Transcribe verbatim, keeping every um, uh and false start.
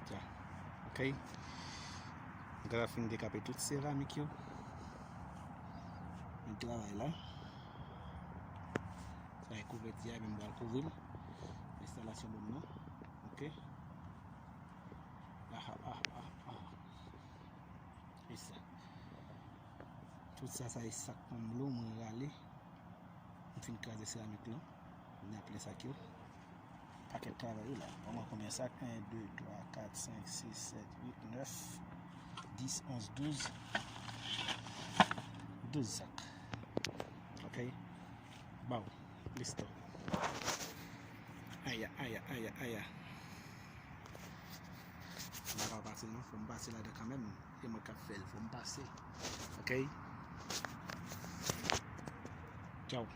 Sa. Ok. M gentan fin dekape tout seramik yo. M travay la. Sa e kouvèti a, men m pral kouvri l. Enstalasyon bòm nan. Ok. Ah, ah, ah, ah, ah. E sa. Tout sa, sa e sak pòm dlo, mwen rale. M fin kraze seramik lan. M nan plen sak yo. Pakèt travay wi la. Bon, mwen konbyen sak? En, de, twa, kat, senk, sis, sèt, uit, nèf, dis, onz, douz. Douz sak. Ok. Baw. Listo. Aya, aya, aya, aya. M pa ka pase non, fò m pase ladan kanmenm. E mwen k ap fè l, fò m pase. Ok. Tchaw.